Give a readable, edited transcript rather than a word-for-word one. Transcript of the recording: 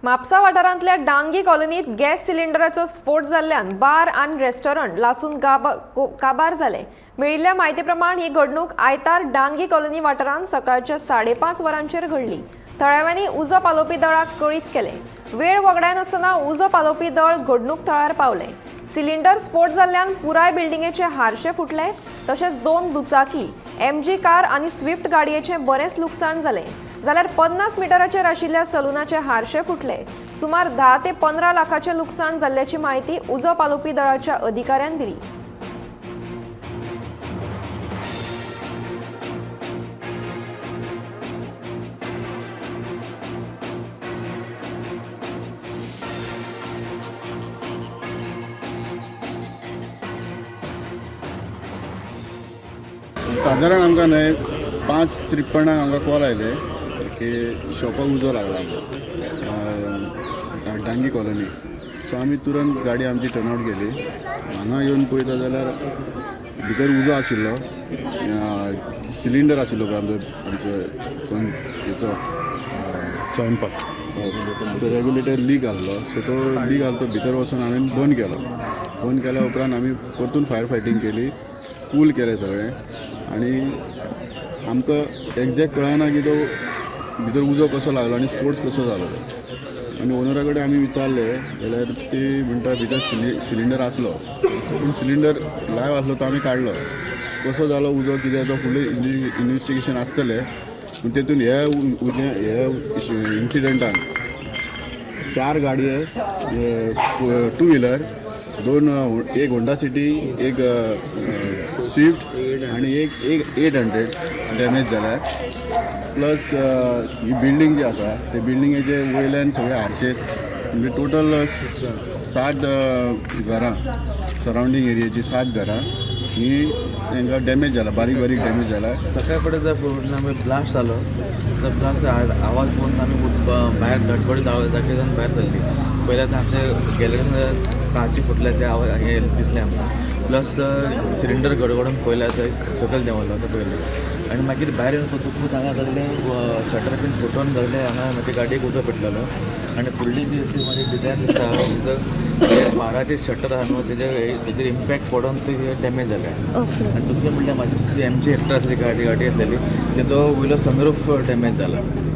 म्हापसा वाठारांतल्या डांगी कॉलनीत गॅस सिलिंडराचो स्फोट जाल्ल्यान बार आनी रेस्टॉरंट लासून काबार जाले. मेळिल्ल्या म्हायती प्रमाण ही घडणूक आयतार डांगी कॉलनी वाठारांत सकाळच्या 5:30 वरांचेर घडली. थळाव्यांनी उजो पालोवपी दळाक कळीत केलें. वेळ वगडायनासतना उजो पालोवपी दळ घडणूक थळार पावलें. सिलिंडर स्फोट जाल्ल्यान पुराय बिल्डिंगेचे हारशे फुटले, तशेंच 2 दुचाकी, MG car आनी स्विफ्ट गाडयेचें बरेंच लुकसाण जालें. जाल्यार 50 मिटराचेर आशिल्ल्या सलूनाचे हारशे फुटले. सुमार 10 ते 15 लाखाचें लुकसाण जाल्ल्याची म्हायती उजो पालोवपी दळाच्या अधिकाऱ्यान दिली. सादारण आमकां न्हय 5:53 आमकां कॉल आयले की शॉपाक उजो लागला आमकां डांगी कॉलनी. सो आमी तुरंत गाडी आमची टर्नआवट केली. हांगा येवन पळयता जाल्यार भितर उजो आशिल्लो, सिलिंडर आशिल्लो पळय आमचो आमचो हेचो स्वयंपाक तो रेगुलेटर लीक आहलो. सो तो लीक आहलो तो भितर वचून हांवें बंद केलो. बंद केल्या उपरांत आमी परतून फायर फायटींग केली, कूल केलें सगळें. आनी आमकां एग्जॅक्ट कळना की तो भितर उजो कसो लागलो आनी स्पोर्ट्स कसो जालो. आनी ओनरा कडेन आमी विचारलें जाल्यार ती म्हणटा भितर सिलिंडर आसलो, पूण सिलिंडर लायव आसलो तो आमी काडलो. कसो जालो उजो कितें तो फुडलें इन्वेस्टिगेशन आसतलें. पूण तेतून हे उजें हे इन्सिडंटान 4 गाडये, 2 व्हिलर, 2, एक होंडा सिटी, एक स्विफ्ट आनी एक 800 डॅमेज जाल्या. प्लस ही बिल्डींग जी आसा ते बिल्डिंगेचे वयल्यान सगळे हारशे, म्हणजे टोटल 7 घरां, सरावंडींग एरियेची 7 घरां ही तांकां डॅमेज जाला, बारीक बारीक डॅमेज जाला. सकाळ फुडें जर ब्लास्ट जालो, तर ब्लास्ट आवाज पळोवन आमी भायर गडबड जागे जावन भायर सरली. पयल्यार आमचे गॅलरीन काची फुटल्या ते आवाज हे दिसले आमकां. प्लस सिलिंडर गडगडून पयल्यार थंय सकयल देंवलो तो पयलें. आनी मागीर भायर येवन पळयतकूच हांगा सगळें शटर बीन फुटोन सगळें हांगा म्हजे गाडयेक उजो पेटलेलो. आनी फुडली जी अशी म्हाजी डिजायन दिसता उदक बाराचे शटर आहा न्हू तेजेर इम्पॅक्ट पडोन ते डॅमेज जालें. आनी दुसरें म्हणल्यार म्हाजी दुसरी MG Hector आसली गाडी आसलेली तेजो वयलो सनरूफ डॅमेज जाला.